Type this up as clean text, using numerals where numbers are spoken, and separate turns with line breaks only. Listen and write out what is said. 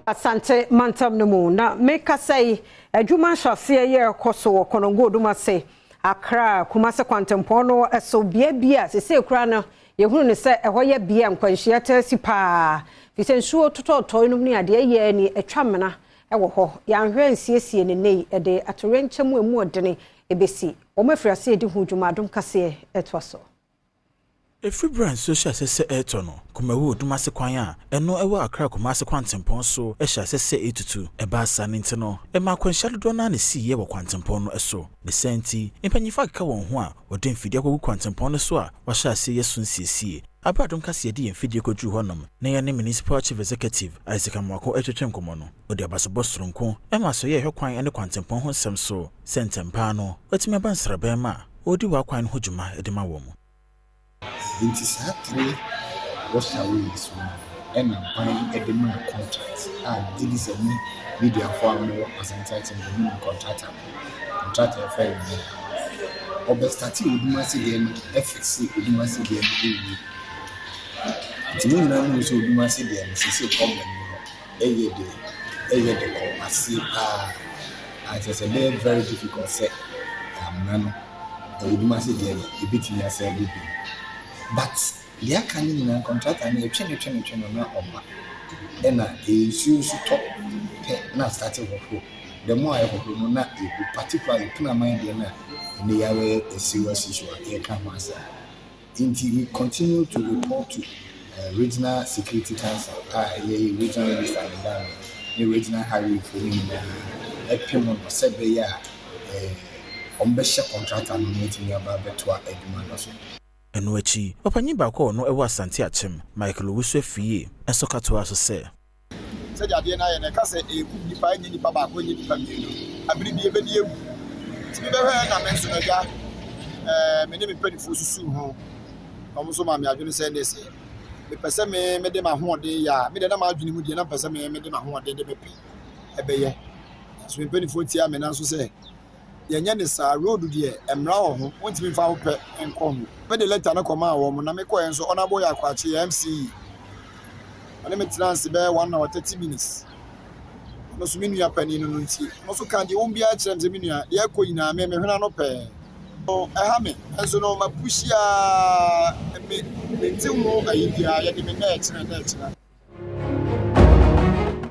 Asante mantam no mu na mekasa yi, adwuma ahyɛaseɛ yɛ ɛkɔ so wɔ Konongo Odumase, Accra, Kumase kwantempɔn no so bea bi a sesei koraa no yɛhunu ne sɛ ɛhɔ yɛ bea nkwanhyia taa si paa fi sɛ nsuo totɔɔtɔe nom ne adeɛ yɛ ni atwa mena ɛwɔ hɔ. Yɛanhwɛ nsiesie ne nne yi, ɛde atoyerɛnkyɛm a emu ɔdene ebesi. Wɔn afiri ase edi ho dwuma. Adom Kaseɛ ɛtoa so.
Ɛfiri berɛ a nsuo hyɛ ase sɛ ɛretɔ no, Kumawu Odumase kwan a ɛno ɛwɔ Accra Kumase kwantempɔn so hyɛ ase sɛ ɛretutu. Ɛbaa saa no nti no, ɛma akwanhyia dodoɔ no ara na siiɛ wɔ kwantempɔn no so. Ne saa nti, mpanyimfoɔ akeka wɔn ho a wɔde mfidie akɔgu kwantempɔn no so a wɔahyɛ ase yɛ so nsiesie. Abere Adom Kaseɛ de yɛn mfidie kɔduru hɔnom na yɛne Municipal Chief Executive Isaac Amoako atwetwe nkɔmmɔ no, ɔde abasobɔ soronko ma asɔyɛ ɛhwɛ kwan ne kwantempɔn ho nsɛm so sɛ ntɛmpaa no watumi aba nsraban mu a ɔredi wɔ akwan no ho dwuma de ma wɔn.
Nti saa three washerways no ɛna ban de maa contract a megye di sɛ me mediafoɔ a mowɔ Asante Akyem no mu contractor no, contractor yɛfrɛ no no, ɔbɛstarte Odumase deɛ no, ɛfixe Odumase deɛ no ɛwie. Nti mo nyinaa mu sɛ Odumase deɛ no sisi problem no hɔ ɛyɛ de kɔ aseɛ paa a kyerɛ sɛ ɛbɛyɛ very difficult sɛ amena no Odumase deɛ no ebɛtumi asɛ bi, but deɛ aka no nyinaa contractor no yɛtwe no, twe no, twe no na ɔma ɛna nsuo nso tɔ pɛ na start hohoro. The more a ɛhohoro no na ebu, particularly Punaman deɛ no a ɛnɛ yɛ abɛyɛ a serious issue a yɛka ho asɛm. Nti we continue to report to Regional Security Council a ɛyɛ Regional Minister ne dan ne regional highway fo no nyinaa ɛpem no sɛ ɛbɛyɛ a wɔn bɛhyɛ contractor no na etumi aba abɛtoa adwuma no so.
Ɛno akyi, ɔpanyin baako a ɔno ɛwɔ Asante Akyem, Michael Owusu Afie, ɛnso ka toa so sɛ
Sɛdeɛ adeɛ no ayɛ no, ɛka sɛ ɛkum nipa, ɛnyɛ nipa baako, ɛnyɛ nipa mmienu, abere bi ɛbɛdi ewu. Nti bi bɛhwɛ na me nso n'agya me ne me mpanimfoɔ susu ho na wɔn nso maa me adwene sɛ ɛnɛ sɛ mepɛ sɛ me mede m'ahoɔden yɛ a, me deɛ na m'adwene mu deɛ na mepɛ sɛ me mede m'ahoɔden de mepɛ ɛbɛyɛ. Nso me mpanimfoɔ tia me nanso sɛ yɛnyɛ ne saa. Road deɛ, mmara wɔ ho, wontumi mfa wo pɛ nkɔ ho. Mede letter no kɔmaa wɔn na mekɔɛ nso, Honourable yɛ Akwakye yɛ MCE, ɔne me tena ase bɛyɛ 1 hour 30 minutes. Ɔno nso me nua panin no nti ɔno nso ka deɛ wɔn biara kyerɛ me sɛ me nua deɛ ɛkɔ nyinaa me mehwena no pɛɛ ɛha me nso no ma push a me mente ho ayi biara yɛde me nɛ ɛkyerɛ nɛ ɛkyerɛ.